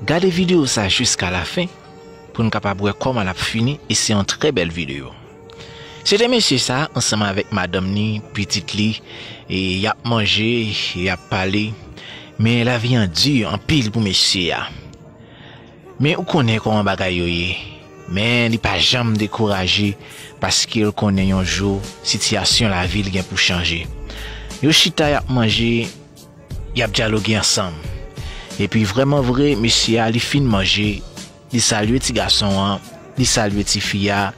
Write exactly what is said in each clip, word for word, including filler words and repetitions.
Gade videyo sa jiska lafen pou n kapab wè kòman l ap fini, e se yon trè bèl videyo. Se te mesye sa ansanm avèk madanm ni, pitit li, e y ap manje, y ap pale. Men lavi an di anpil pou mesye a. Men ou konnen kòman bagay yo ye. Men li pa janm dekouraje paske l konnen yon jou sitiyasyon lavi l gen pou chanje. Yo chita, y ap manje, y ap dyaloge ansanm. Epi vrèman vre, mesye a, li fin manje, li salye ti gason an, li salye ti fi a,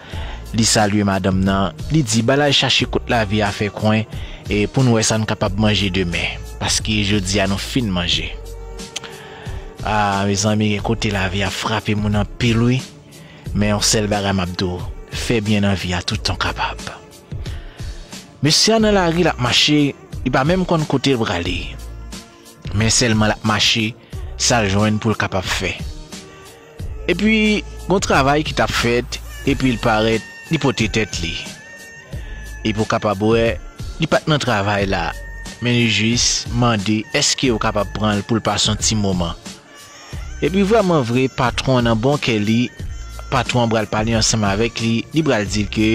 li salye madanm nan, li di, "Ba l al chache kot lavi a fè kwen, e pou n wè sa n kapab manje demen, paske jodi a nou fin manje." A, mezanmi, gen kote lavi a frape moun anpil, wi. Men yon sèl bagay m ap di w, fè byen nan vi a toutan w kapab. Mesye a nan lari, l ap mache, li pa menm konn kote l prale. Men sèlman l ap mache, sa l jwenn pou l kapab fè. Epi, gon travay ki t ap fèt, epi l parèt, li pote tèt li. Epi w kapab wè, li pa t nan travay la, men li jis mande èske yo kapab pran l pou l pase yon ti moman. Epi vrèman vre, patwon an nan bon kè li, patwon an pral pale ansanm avèk li, li pral di l ke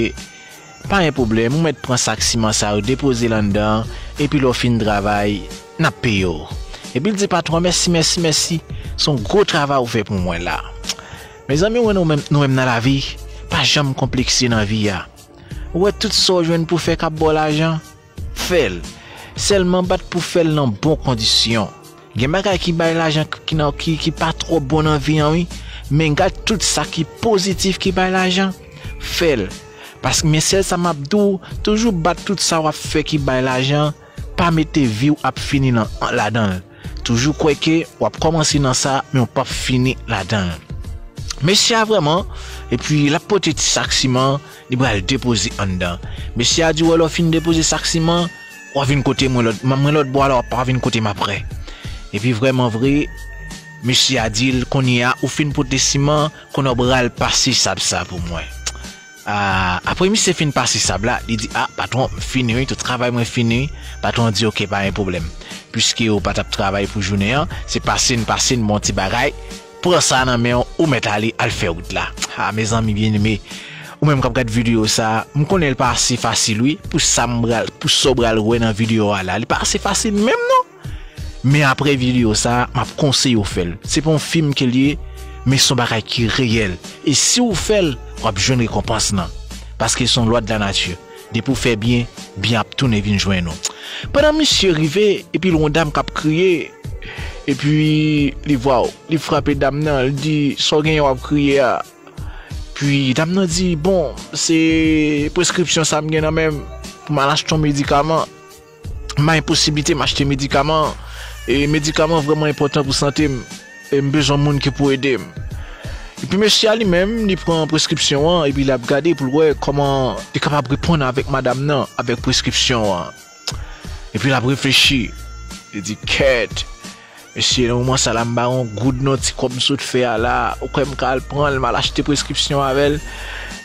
pa gen pwoblèm, ou mèt pran sak siman sa yo, depoze l anndan, epi lè w fin travay, n ap peye w. Epi l di patwon an, "Mèsi, mèsi, mèsi, se yon gwo travay ou fè pou mwen la." Mezanmi, ou wè nou menm, nou menm nan lavi, pa janm konplekse nan vi a. Ou wè tout sa w jwenn pou fè k ap ba w lajan, fè l. Sèlman bat pou fè l nan bon kondisyon. Gen bagay ki bay lajan ki nan, ki, ki pa twò bon nan vi an, wi. Men gad tout sa ki pozitif ki bay lajan, fè l. Paske men sèl sa m ap di w, toujou bat tout sa w ap fè ki bay lajan, pa mete vi w ap fini nan, ladan l. Toujou kwè ke w ap kòmanse nan sa, men w p ap fini ladan l. Mesye a vrèman, epi l ap pote ti sak siman, li pral depoze anndan. Mesye a di, "Wè, lè w fin depoze sak siman, w a vin kote mwen lòt, mwen lòt bò a la, w ap vin kote m apre." Epi vrèman vre, mesye a di l, "Kounye a, ou fin pote siman, kounye a w pral pase sab sa pou mwen." A, apre misye fin pase sab la, li di, "A, patwon, m fini wi, tout travay mwen fini wi." Patwon an di, "Oke, pa gen pwoblèm. Piske ou pa t ap travay pou jounen an, se pase n pase n bon ti bagay, pran sa nan men w, ou mèt ale, al fè wout la." A, mezanmi byeneme, ou menm k ap gad videyo sa, m konnen l pa ase fasil wi, pou sa m pral, pou sa w pral wè nan videyo a la, li pa ase fasil menm non. Men apre videyo sa, m ap konseye w fè l. Se pa yon fim ke l ye, men se yon bagay ki reyèl. E si w fè l, w ap jwenn rekonpans lan. Paske se yon lwa de la nati. Depi w fè byen, byen ap tounen vin jwenn ou. Pandan misye rive, epi l wè yon dam k ap kriye, epi li, waw, li frape dam nan, li di, "Sa w genyen w ap kriye a?" Epi dam nan di, "Bon, se preskripsyon sa m gen nan men m pou m al achte yon medikaman." M pa gen posiblite m achte medikaman. E medikaman vrèman enpòtan pou sante m. E m bezwen moun ki pou ede m. Epi mesye a li menm, li pran preskripsyon an, epi l ap gade pou l wè kòman li kapab reponn avèk madanm nan, avèk preskripsyon an. Epi l ap reflechi. Li di, "Kèt, mesye, nan moman sa la, m pa gen yon goud non, ti kòb m sot fè a la, ou kwè m ka al pran l, m al achte preskripsyon avè l?"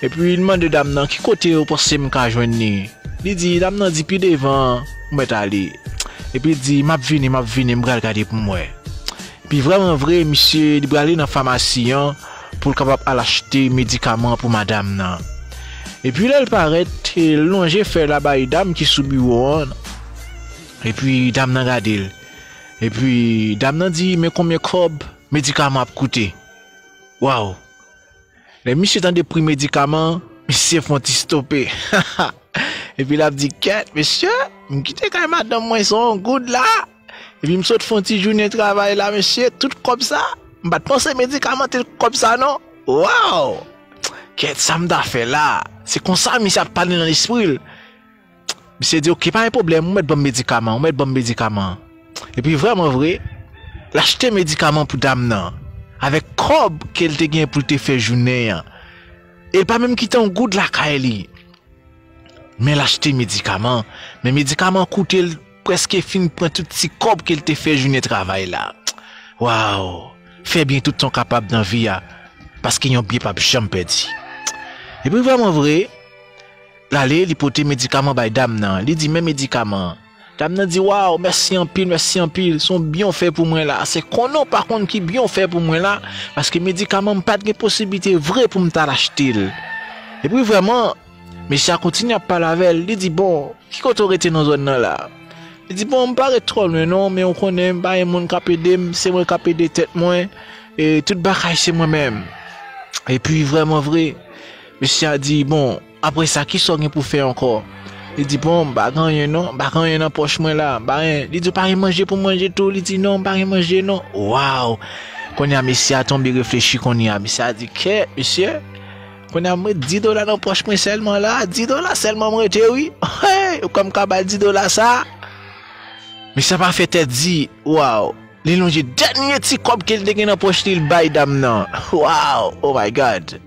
Epi li mande dam nan, "Ki kote ou panse m ka jwenn li?" Li di, dam nan di, "Pi devan, ou mèt ale." Epi li di, "M ap vini, m ap vini, m pral gade pou m wè." Epi vrèman vre, misye, li prale nan famasi an pou l kapab al achte medikaman pou madanm nan. Epi lè l parèt, l lonje fè la bay dam ki sou biwo an. Epi dam nan gade l. Epi dam nan di, "Men konbyen kòb medikaman ap koute?" Waw! Lè misye tande pri medikaman, misye fè yon ti stope. Epi l ap di, "Kèt, mesye, m kite kay madanm mwen san yon goud la. Epi m sot fè yon ti jounen travay la, mesye, tout kòb sa, m pa t panse medikaman te kòb sa non. Waw! Kèt, sa m ta fè la?" Se konsa misye ap pale nan lespri l. Misye di, "Oke, pa gen pwoblèm, ou mèt ban m medikaman, ou mèt ban m medikaman." Epi vrèman vre, l achte medikaman pou dam nan, avèk kòb ke l te gen pou l te fè jounen an. E l pa menm kite yon goud lakay li. Men l achte medikaman, men medikaman koute l prèske fin pran tout ti kòb ke l te fè jounen travay la. Waw! Fè byen toutan w kapab nan vi a, paske yon byen p ap janm pèdi. Epi vrèman vre, l ale, li pote medikaman bay dam nan. Li di, "Men medikaman an." Dam nan di, "Waw, mèsi anpil, mèsi anpil. Se yon byen w fè pou mwen la. Se konnen w pa konn ki byen w fè pou mwen la, paske medikaman m pa t gen posiblite vre pou m t al achte l." Epi vrèman, mesye a kontinye ap pale avè l. Li di, "Bon, ki kote w rete nan zòn nan la?" Li di, "Bon, m pa ret twò lwen non, men w konnen m pa gen moun k ap ede m, se mwen k ap ede tèt mwen, e tout bagay se mwen menm." Epi vrèman vre, mesye a di, "Bon, apre sa, kisa w gen pou fè ankò?" Li di, "Bon, m pa gen anyen non, m pa gen anyen nan pòch mwen la, m pa gen." Li di, "W pa gen manje pou manje tou?" Li di, "Non, m pa gen manje non." Waw! Kounye a, mesye a tonbe reflechi kounye a. Mesye a di, "Kèt, mesye, kounye a, m met dis dola nan pòch mwen sèlman la, dis dola sèlman m rete wi. Hey, ou kwè m ka ba l dis dola sa?" Mesye a pa fè tèt di, waw! Li lonje dènye ti kòb ke l te gen nan pòch li, l bay dam nan. Waw! Oh my God!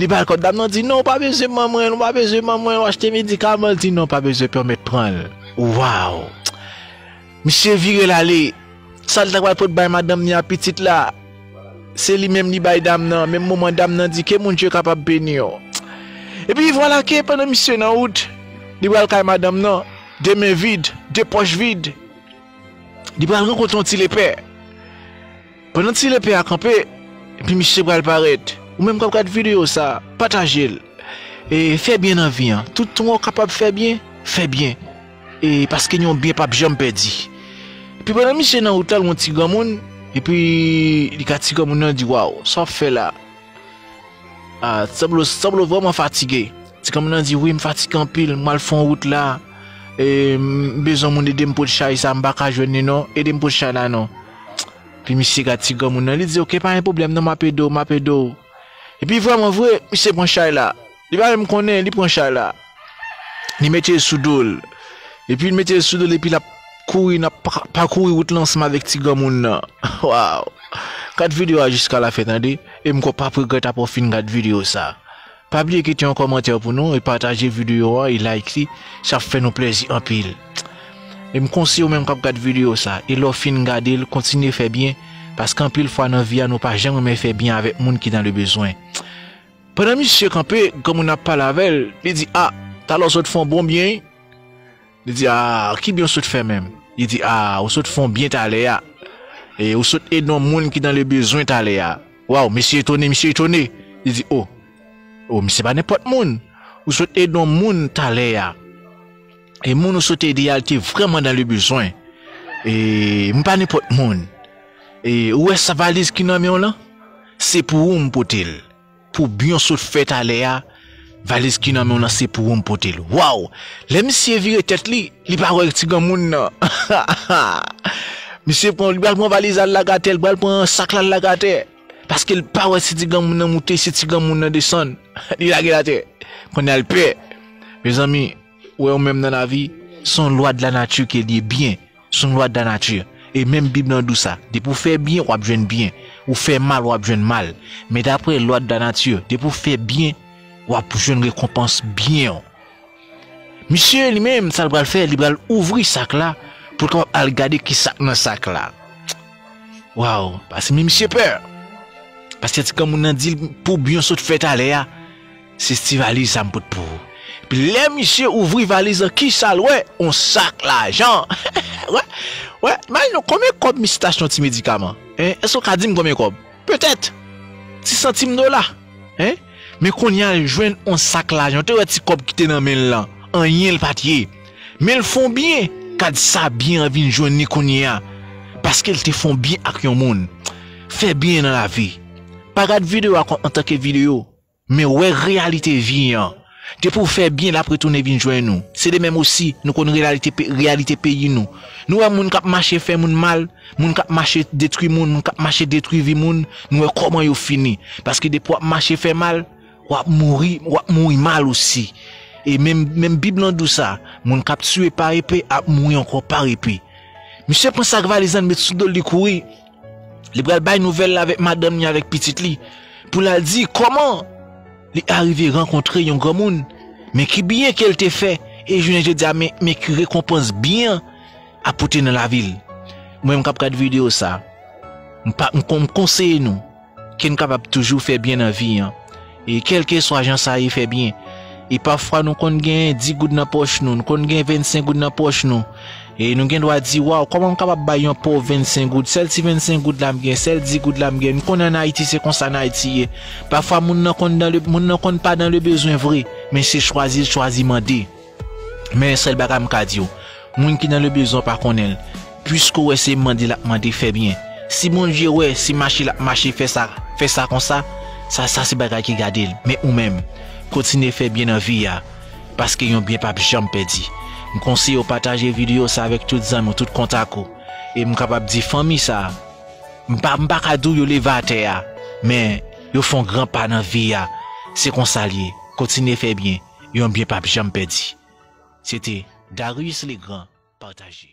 Li ba l kòb, dam nan di, "Non, w pa bezwen ban mwen, w pa bezwen ban mwen, w achte medikaman." L di, "Non, w pa bezwen, pè, w mèt pran l." Waw! Misye vire l ale. Sa l ta pral pot bay madanm ni a pitit la, se li menm li bay dam nan. Menm moman dam nan di, "Ke Bondye kapab beni w." Epi vwala ke pandan misye nan wout, li pral kay madanm nan, de men vid, de pòch vid. Li pral rankontre yon ti lepè. Pandan ti lepè a kanpe, epi misye pral parèt. Ou menm k ap gad videyo sa, pataje l. E fè byen nan vi an. Tout tan w kapab fè byen, fè byen. E paske yon byen p ap janm pèdi. Epi pandan misye nan wout la, l wè yon ti granmoun, epi li ka ti granmoun nan di, "Waw, sa w ap fè la? Ah, sanble, sanble w vrèman fatige." Ti granmoun nan di, "Wi, m fatige anpil, m al fè yon wout la. E m bezwen moun ede m pot chay sa, m pa ka jwenn li non. Ede m pot chay la non." Epi misye gad ti granmoun nan, li di, "Oke, pa gen pwoblèm non, m ap ede w, m ap ede w." Epi vrèman vre, misye pran chay la. Li pa menm konnen, li pran chay la. Li mete l sou do l. Epi l mete l sou do l, epi l ap kouri, n ap pa-, pakouri wout la ansanm avèk ti granmoun nan. Waw! Gad videyo a jiska lafen, tande. E m kwè w p ap regrèt apre w fin gad videyo sa. Pa bliye kite yon kòmantè pou nou, e pataje videyo a, e like li. Sa ap fè nou plèzi anpil. E m konseye w menm k ap gad videyo sa, e lè w fin gade l, kontinye fè byen, paske anpil fwa nan vi a, nou pa janm renmen fè byen avèk moun ki nan le bezwen. Pandan misye kanpe, granmoun ap pale avè l, li di, "A, talè w sot fè yon bon byen, wi." Li di, "A, ki byen w sot fè menm?" Li di, "A, ou sot fè yon byen talè a. E ou sot ede yon moun ki nan le bezwen talè a." Waw, mesye etone, misye etone. Li di, "O, o, misye pa nenpòt moun. Ou sot ede yon moun talè a. E moun ou sot ede a, li te vrèman nan le bezwen. E m pa nenpòt moun. E ou wè sa valiz ki nan men w lan? Se pou ou m pote l. Pou byen w sot fè talè a, valiz ki nan men w lan se pou ou m pote l." Waw! Lè misye vire tèt li, li pa wè ti granmoun nan. Misye pran, li pral pran valiz la, l lage atè, li pral pran sak la, l lage atè. Paske l pa wè si ti granmoun nan moute, si ti granmoun nan desann. Li lage l atè. Kounye a l pè. Mezanmi, ou wè ou menm nan lavi, se yon lwa de la nati ke l ye byen. Se yon lwa de la nati. E menm Bib lan di w sa. Depi w fè byen, w ap jwenn byen. Ou fè mal, w ap jwenn mal. Men daprè lwa de la nati, depi w fè byen, w ap jwenn rekonpans byen w. Misye li menm, sa l pral fè, li pral ouvri sak la pou l kapab al gade ki sa k nan sak la. Waw, paske men misye pè. Paske ti granmoun nan di l pou byen w sot fè talè a, se ti valiz sa m pot pou ou. Epi lè misye ouvri valiz lan, kisa l wè? Yon sak lajan. Wè, wè, imajine w konbyen kòb misye t achte yon ti medikaman. Hein? Èske w ka di m konbyen kòb? Petèt ti santim dola. Hein? Men kounye a l jwenn yon sak lajan. Ou te wè ti kòb ki te nan men l lan? Anyen l pa t ye. Men l fè yon byen. Gad sa byen an vin jwenn li kounye a. Paske l te fè yon byen ak yon moun. Fè byen nan lavi. Pa gad videyo a kòm antanke videyo, men wè reyalite vi an. Depi w fè byen, l ap retounen vin jwenn ou. Se de menm osi, nou konn reyalite pe-, reyalite peyi nou. Nou wè moun k ap mache fè moun mal, moun k ap mache detwi moun, moun k ap mache detwi vi moun, nou wè kòman yo fini. Paske depi w ap mache fè mal, w ap mouri, w ap mouri mal osi. E menm, menm Bib lan di w sa, moun k ap tiye pa epe ap mouri ankò pa epe. Misye pran sak valiz lan, met sou do l, li kouri. Li pral bay nouvèl la avèk madanm li, avèk pitit li, pou l al di kòman li arive rankontre yon granmoun, men ki byen ke l te fè, e jounen jodi a, men, men ki rekonpans byen an ap pote nan lavi l. Mwen menm k ap gad videyo sa, m pa, m kon-, m konseye nou ke n kapab toujou fè byen nan vi an. E kèlkeswa jan sa ye, fè byen. E pafwa nou konn gen dis goud nan pòch nou, nou konn gen vennsenk goud nan pòch nou. E nou gen dwa di, waw, kòman m kapab bay yon pòv vennsenk goud? Sèl ti vennsenk goud la m gen, sèl dis goud la m gen. Nou konnen ann Ayiti, se konsa ann Ayiti ye. Pafwa, moun nan konn, nan le, moun nan konn pa nan le bezwen vre, men se chwazi l chwazi mande. Men yon sèl bagay m ka di w, moun ki nan le bezwen pa konnen l. Piske w wè se mande l ap mande, fè byen. Si Bondye wè se mache l ap mache, fè sa, fè sa konsa, sa, sa se bagay ki gade l. Men ou menm, kontinye fè byen nan vi a, paske yon byen p ap janm pèdi. M konseye w pataje videyo sa avèk tout zanmi w, tout kontak ou. E m kapab di fanmi sa, m pa, m pa ka di w yo leve atè a, men yo fè yon gran pa nan vi a. Se konsa l ye. Kontinye fè byen, yon byen p ap janm pèdi. Se te Darius Legrand, pataje.